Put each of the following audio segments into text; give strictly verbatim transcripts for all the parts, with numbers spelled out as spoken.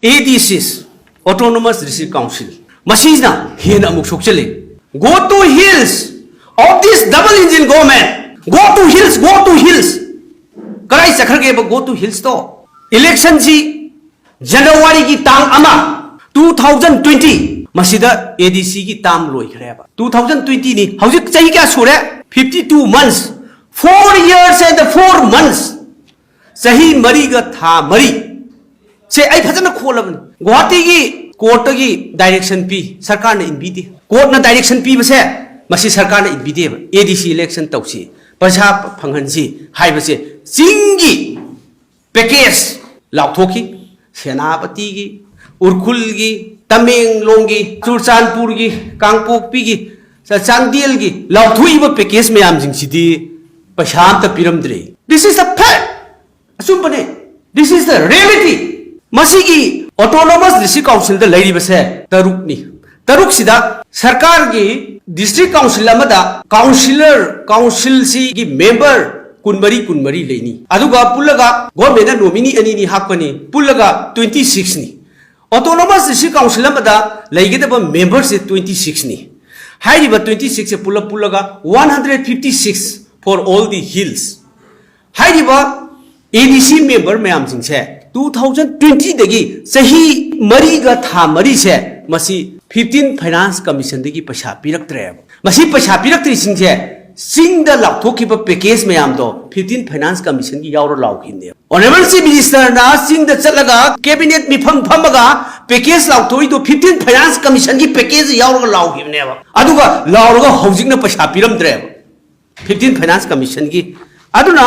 ADCs, Autonomous District Council, ꯃꯁꯤꯅ ꯍꯦꯟꯅ ꯑꯃꯨꯛ ꯁꯣꯛꯆꯜꯂꯤ꯫ Go to hills of this double engine government. Go to hills, go to hills. ꯀꯗꯥꯏ ꯆꯠꯈ꯭ꯔꯒꯦꯕ go to hillsꯇꯣ? Electionꯁꯤ Januaryꯒꯤ ꯇꯥꯡ ꯑꯃ, two thousand twenty, ꯃꯁꯤꯗ ADCꯒꯤ term ꯂꯣꯏꯈ꯭ꯔꯦꯕ꯫ Two thousand twentyꯅꯤ꯫ ꯍꯧꯖꯤꯛ ꯆꯍꯤ ꯀꯌꯥ ꯁꯨꯔꯦ? Fifty two months. Four years and four months. ꯆꯍꯤ ꯃꯔꯤꯒ ꯊꯥ ꯃꯔꯤ꯫ ꯁꯦ ꯑꯩ ꯐꯖꯅ ꯈꯣꯜꯂꯕꯅꯤ꯫ ꯒꯨꯋꯥꯍꯥꯇꯤꯒꯤ courtꯇꯒꯤ direction ꯄꯤ, ꯁꯔꯀꯥꯔꯅ ꯏꯟꯕꯤꯗꯦ꯫ Courtꯅ direction ꯄꯤꯕꯁꯦ, ꯃꯁꯤ ꯁꯔꯀꯥꯔꯅ ꯏꯟꯕꯤꯗꯦꯕ꯫ ADC election ꯇꯧꯁꯤ, ꯄꯩꯁꯥ ꯐꯪꯍꯟꯁꯤ ꯍꯥꯏꯕꯁꯦ ꯆꯤꯡꯒꯤ package ꯂꯥꯎꯊꯣꯛꯈꯤ꯫ ꯁꯦꯅꯥꯄꯇꯤꯒꯤ, ꯎꯈ꯭ꯔꯨꯜꯒꯤ, ꯇꯃꯦꯡꯂꯣꯡꯒꯤ, ꯆꯨꯔꯆꯥꯟꯄꯨꯔꯒꯤ, ꯀꯥꯡꯄꯣꯛꯄꯤꯒꯤ, ꯆꯥꯟꯗꯦꯜꯒꯤ ꯂꯥꯎꯊꯣꯛꯏꯕ package ꯃꯌꯥꯝꯁꯤꯡꯁꯤꯗꯤ ꯄꯩꯁꯥ ꯑꯝꯇ ꯄꯤꯔꯝꯗ꯭ꯔꯦ꯫ This is the fact. ꯑꯆꯨꯝꯕꯅꯦ꯫ This is the reality. ꯃꯁꯤꯒꯤ Autonomous District Councilꯗ ꯂꯩꯔꯤꯕꯁꯦ ꯇꯔꯨꯛꯅꯤ꯫ ꯇꯔꯨꯛꯁꯤꯗ ꯁꯔꯀꯥꯔꯒꯤ district council ꯑꯃꯗ councillor, councilꯁꯤꯒꯤ member ꯀꯨꯟꯃꯔꯤ, ꯀꯨꯟꯃꯔꯤ ꯂꯩꯅꯤ꯫ ꯑꯗꯨꯒ ꯄꯨꯜꯂꯒ governmentꯅ nominee ꯑꯅꯤꯅꯤ ꯍꯥꯞꯀꯅꯤ, ꯄꯨꯜꯂꯒ twenty sixꯅꯤ꯫ Autonomous District Council ꯑꯃꯗ ꯂꯩꯒꯗꯕ memberꯁꯦ twenty sixꯅꯤ꯫ ꯍꯥꯏꯔꯤꯕ twenty sixꯁꯦ ꯄꯨꯜꯂꯞ ꯄꯨꯜꯂꯒ one hundred fifty six for all the hills꯫ ꯍꯥꯏꯔꯤꯕ ADC member ꯃꯌꯥꯝꯁꯤꯡꯁꯦ two thousand twentyꯗꯒꯤ ꯆꯍꯤ ꯃꯔꯤꯒ ꯊꯥ ꯃꯔꯤꯁꯦ ꯃꯁꯤ fifteen Finance Commissionꯗꯒꯤ ꯄꯩꯁꯥ ꯄꯤꯔꯛꯇ꯭ꯔꯦꯕ꯫ ꯃꯁꯤ ꯄꯩꯁꯥ ꯄꯤꯔꯛꯇ꯭ꯔꯤꯁꯤꯡꯁꯦ ꯆꯤꯡꯗ ꯂꯥꯎꯊꯣꯛꯈꯤꯕ package ꯃꯌꯥꯝꯗꯣ fifteen Finance Commissionꯒꯤ ꯌꯥꯎꯔ ꯂꯥꯎꯈꯤꯕꯅꯦꯕ꯫ Honourable Chief Ministerꯅ ꯆꯤꯡꯗ ꯆꯠꯂꯒ cabinet ꯃꯤꯐꯝ ꯐꯝꯃꯒ package ꯂꯥꯎꯊꯣꯛꯏꯗꯣ fifteen Finance Commissionꯒꯤ package ꯌꯥꯎꯔꯒ ꯂꯥꯎꯈꯤꯕꯅꯦꯕ꯫ ꯑꯗꯨꯒ ꯂꯥꯎꯔꯒ ꯍꯧꯖꯤꯛꯅ ꯄꯩꯁꯥ ꯄꯤꯔꯝꯗ꯭ꯔꯦꯕ fifteen Finance Commissionꯒꯤ꯫ ꯑꯗꯨꯅ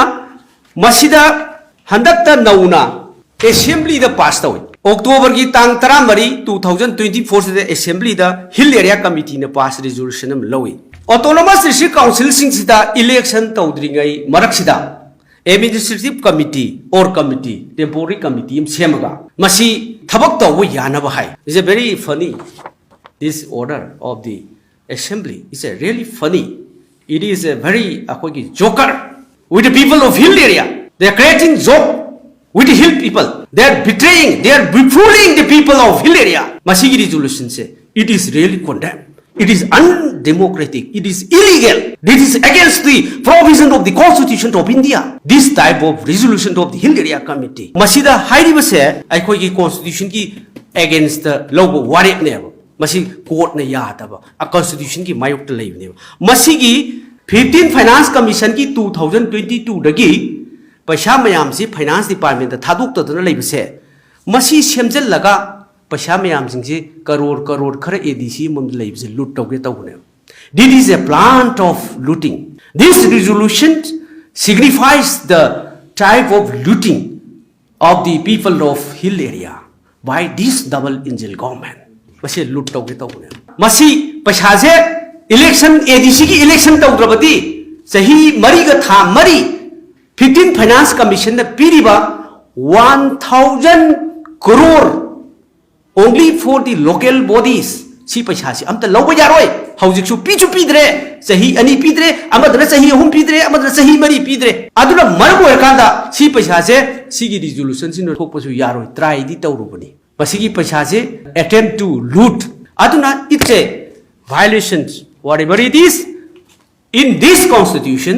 ꯃꯁꯤꯗ ꯍꯟꯗꯛꯇ ꯅꯧꯅ assemblyꯗ pass ꯇꯧꯏ꯫ Octoberꯒꯤ ꯇꯥꯡ ꯇꯔꯥꯃꯔꯤ, two thousand twenty fourꯁꯤꯗ assemblyꯗ Hill Area Committeeꯅ pass resolution ꯑꯃ ꯂꯧꯏ꯫ Autonomous District Councilꯁꯤꯡꯁꯤꯗ election ꯇꯧꯗ꯭ꯔꯤꯉꯩ ꯃꯔꯛꯁꯤꯗ administrative committee or committee, temporary committee ꯑꯃ ꯁꯦꯝꯃꯒ ꯃꯁꯤ ꯊꯕꯛ ꯇꯧꯕ ꯌꯥꯅꯕ ꯍꯥꯏ꯫ It's a very funny, this order of the assembly. It's a really funny. It is a very, ꯑꯩꯈꯣꯏꯒꯤ joker with the people of Hill Area. They are creating joke. with the hill people. They are betraying, they are befooling the people of hill area. ꯃꯁꯤꯒꯤ resolution say, it is really condemned. It is undemocratic. It is illegal. This is against the provision of the Constitution of India. This type of resolution of the Hill Area Committee. ꯃꯁꯤꯗ ꯍꯥꯏꯔꯤꯕꯁꯦ ꯑꯩꯈꯣꯏꯒꯤ constitution ꯒꯤ against ꯇ ꯂꯧꯕ ꯋꯥꯔꯦꯞꯅꯦꯕ꯫ ꯃꯁꯤ court ꯅ ꯌꯥꯗꯕ, ꯑ, constitution ꯒꯤ ꯃꯥꯌꯣꯛꯇ ꯂꯩꯕꯅꯦꯕ꯫ ꯃꯁꯤꯒꯤ fifteen Finance Commission ꯒꯤ two thousand twenty two ꯗꯒꯤ ꯄꯩꯁꯥ ꯃꯌꯥꯝꯁꯤ finance department ꯇ ꯊꯥꯗꯣꯛꯇꯗꯅ ꯂꯩꯕꯁꯦ, ꯃꯁꯤ ꯁꯦꯝꯖꯤꯜꯂꯒ ꯄꯩꯁꯥ ꯃꯌꯥꯝꯁꯤꯡꯁꯤ ꯀꯔꯣꯔ ꯀꯔꯣꯔ ꯈꯔ A D C ꯑꯃꯃꯝꯗ ꯂꯩꯕꯁꯦ loot ꯇꯧꯒꯦ ꯇꯧꯕꯅꯦꯕ꯫ This is a plant of looting. This resolution signifies the type of looting of the people of hill area by this double engine government. ꯃꯁꯤ loot ꯇꯧꯒꯦ ꯇꯧꯕꯅꯦ꯫ ꯃꯁꯤ ꯄꯩꯁꯥꯁꯦ election, A D C ꯒꯤ election ꯇꯧꯗ꯭ꯔꯕꯗꯤ ꯆꯍꯤ ꯃꯔꯤꯒ ꯊꯥ ꯃꯔꯤ fifteen Finance Commission ꯅ ꯄꯤꯔꯤꯕ one thousand crore only for the local bodies, ꯁꯤ ꯄꯩꯁꯥꯁꯤ ꯑꯝꯇ ꯂꯧꯕ ꯌꯥꯔꯣꯏ꯫ ꯍꯧꯖꯤꯛꯁꯨ ꯄꯤꯁꯨ ꯄꯤꯗ꯭ꯔꯦ, ꯆꯍꯤ ꯑꯅꯤ ꯄꯤꯗ꯭ꯔꯦ, ꯑꯃꯗꯅ ꯆꯍꯤ ꯑꯍꯨꯝ ꯄꯤꯗ꯭ꯔꯦ, ꯑꯃꯗꯅ ꯆꯍꯤ ꯃꯔꯤ ꯄꯤꯗ꯭ꯔꯦ꯫ ꯑꯗꯨꯅ ꯃꯔꯝ ꯑꯣꯏꯔꯀꯥꯟꯗ ꯁꯤ ꯄꯩꯁꯥꯁꯦ ꯁꯤꯒꯤ resolution ꯁꯤꯅ ꯊꯣꯛꯄꯁꯨ ꯌꯥꯔꯣꯏ꯫ Try ꯗꯤ ꯇꯧꯔꯨꯕꯅꯤ꯫ ꯃꯁꯤꯒꯤ ꯄꯩꯁꯥꯁꯦ attempt to loot, ꯑꯗꯨꯅ it's a violation, whatever it is, in this constitution,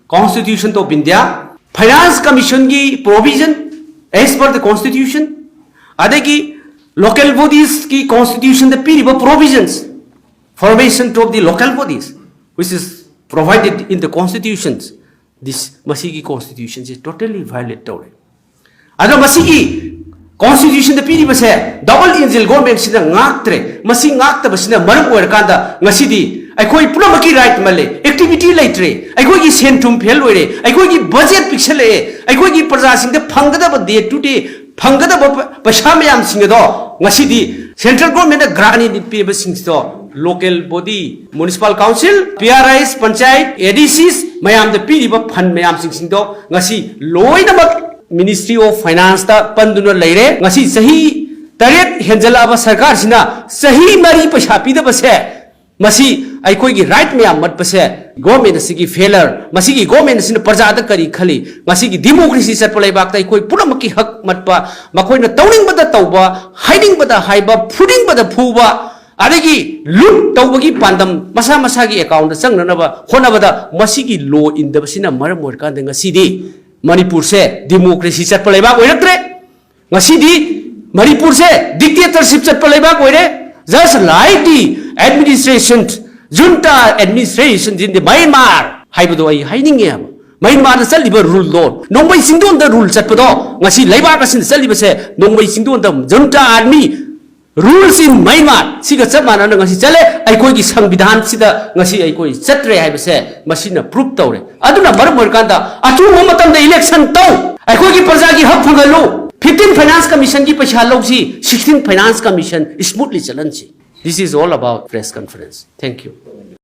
Constitution of India, Finance Commission ꯒꯤ provision as per the constitution, ꯑꯗꯒꯤ local bodies ꯀꯤ constitution ꯗ ꯄꯤꯔꯤꯕ provisions, formation of the local bodies, which is provided in the constitutions, this, ꯃꯁꯤꯒꯤ constitution ꯁꯦ totally violate ꯇꯧꯔꯦ꯫ ꯑꯗꯣ ꯃꯁꯤꯒꯤ constitution ꯗ ꯄꯤꯔꯤꯕꯁꯦ double engine government ꯁꯤꯅ ꯉꯥꯛꯇ꯭ꯔꯦ꯫ ꯃꯁꯤ ꯉꯥꯛꯇꯕꯁꯤꯅ ꯃꯔꯝ ꯑꯣꯏꯔꯀꯥꯟꯗ ꯉꯁꯤꯗꯤ ꯑꯩꯈꯣꯏ ꯄꯨꯝꯅꯃꯛꯀꯤ right ꯃꯜꯂꯦ, activity ꯂꯩꯇ꯭ꯔꯦ, ꯑꯩꯈꯣꯏꯒꯤ ꯁꯦꯟ ꯊꯨꯝ fail ꯑꯣꯏꯔꯦ, ꯑꯩꯈꯣꯏꯒꯤ budget ꯄꯤꯛꯁꯜꯂꯛꯑꯦ, ꯑꯩꯈꯣꯏꯒꯤ ꯄ꯭ꯔꯖꯥꯁꯤꯡꯗ ꯐꯪꯒꯗꯕ day to day ꯐꯪꯒꯗꯕ ꯄ-, ꯄꯩꯁꯥ ꯃꯌꯥꯝꯁꯤꯡ ꯑꯗꯣ ꯉꯁꯤꯗꯤ central government ꯅ grant ꯄꯤꯕꯁꯤꯡꯁꯤꯗꯣ local body, municipal council, P R Is, panchayat, A D Cs ꯃꯌꯥꯝꯗ ꯄꯤꯔꯤꯕ fund ꯃꯌꯥꯝꯁꯤꯡꯁꯤꯡꯗꯣ ꯉꯁꯤ ꯂꯣꯏꯅꯃꯛ Ministry of Finance ꯇ ꯄꯟꯗꯨꯅ ꯂꯩꯔꯦ꯫ ꯉꯁꯤ ꯆꯍꯤ ꯇꯔꯦꯠ ꯍꯦꯟꯖꯜꯂꯛꯑꯕ ꯁꯔꯀꯥꯔꯁꯤꯅ ꯆꯍꯤ ꯃꯔꯤ ꯄꯩꯁꯥ ꯄꯤꯗꯕꯁꯦ, ꯃꯁꯤ ꯑꯩꯈꯣꯏꯒꯤ ꯔꯥꯏꯠ ꯃꯌꯥꯝ ꯃꯠꯄꯁꯦ ꯒꯣꯔꯃꯦꯟ ꯑꯁꯤꯒꯤ ꯐꯦꯂꯔ, ꯃꯁꯤꯒꯤ ꯒꯣꯔꯃꯦꯟ ꯑꯁꯤꯅ ꯄ꯭ꯔꯖꯥꯗ ꯀꯔꯤ ꯈꯜꯂꯤ? ꯉꯁꯤꯒꯤ ꯗꯤꯃꯣꯀ꯭ꯔꯦꯁꯤ ꯆꯠꯄ ꯂꯩꯕꯥꯛꯇ ꯑꯩꯈꯣꯏ ꯄꯨꯝꯅꯃꯛꯀꯤ ꯍꯛ ꯃꯠꯄ, ꯃꯈꯣꯏꯅ ꯇꯧꯅꯤꯡꯕꯗ ꯇꯧꯕ, ꯍꯥꯏꯅꯤꯡꯕꯗ ꯍꯥꯏꯕ, ꯐꯨꯅꯤꯡꯕꯗ ꯐꯨꯕ, ꯑꯗꯒꯤ ꯂꯨꯠ ꯇꯧꯕꯒꯤ ꯄꯥꯟꯗꯝ ꯃꯁꯥ ꯃꯁꯥꯒꯤ ꯑꯦꯀꯥꯎꯟꯗ ꯆꯪꯅꯅꯕ ꯍꯣꯠꯅꯕꯗ ꯃꯁꯤꯒꯤ ꯂꯣ ꯏꯟꯗꯕꯁꯤꯅ ꯃꯔꯝ ꯑꯣꯏꯔꯀꯥꯟꯗ ꯉꯁꯤꯗꯤ ꯃꯅꯤꯄꯨꯔꯁꯦ ꯗꯤꯃꯣꯀ꯭ꯔꯦꯁꯤ ꯆꯠꯄ ꯂꯩꯕꯥꯛ ꯑꯣꯏꯔꯛꯇ꯭ꯔꯦ꯫ ꯉꯁꯤꯗꯤ ꯃꯅꯤꯄꯨꯔꯁꯦ ꯗꯤꯛꯇꯦꯇꯔꯁꯤꯞ ꯆꯠꯄ ꯂꯩꯕꯥꯛ ꯑꯣꯏꯔꯦ꯫ Just like the administration, junta administration in the Myanmar ꯍꯥꯏꯕꯗꯣ ꯑꯩ ꯍꯥꯏꯅꯤꯡꯉꯦ ꯍꯥꯏꯕ꯫ ꯃꯌꯥꯟꯃꯥꯔꯗ ꯆꯠꯂꯤꯕ ꯔꯨꯜꯗꯣ, ꯅꯣꯡꯃꯩ ꯆꯤꯡꯗꯣꯟꯗ ꯔꯨꯜ ꯆꯠꯄꯗꯣ, ꯉꯁꯤ ꯂꯩꯕꯥꯛ ꯑꯁꯤꯗ ꯆꯠꯂꯤꯕꯁꯦ ꯅꯣꯡꯃꯩ ꯆꯤꯡꯗꯣꯟꯗ junta army rules in Myanmar ꯁꯤꯒ ꯆꯞ ꯃꯥꯟꯅꯅ ꯉꯁꯤ ꯆꯠꯂꯦ꯫ ꯑꯩꯈꯣꯏꯒꯤ ꯁꯪꯕꯤꯙꯥꯟꯁꯤꯗ ꯉꯁꯤ ꯑꯩꯈꯣꯏ ꯆꯠꯇ꯭ꯔꯦ ꯍꯥꯏꯕꯁꯦ ꯃꯁꯤꯅ ꯄ꯭ꯔꯨꯞ ꯇꯧꯔꯦ꯫ ꯑꯗꯨꯅ ꯃꯔꯝ ꯑꯣꯏꯔꯀꯥꯟꯗ ꯑꯊꯨꯕ ꯃꯇꯝꯗ ꯏꯂꯦꯛꯁꯟ ꯇꯧ, ꯑꯩꯈꯣꯏꯒꯤ ꯄ꯭ꯔꯖꯥꯒꯤ ꯍꯛ ꯐꯪꯍꯜꯂꯨ꯫ Fifteen Finance Commission ꯒꯤ ꯄꯩꯁꯥ ꯂꯧꯁꯤ, sixteen Finance Commission smoothly ꯆꯠꯍꯟꯁꯤ꯫ This is all about press conference. Thank you.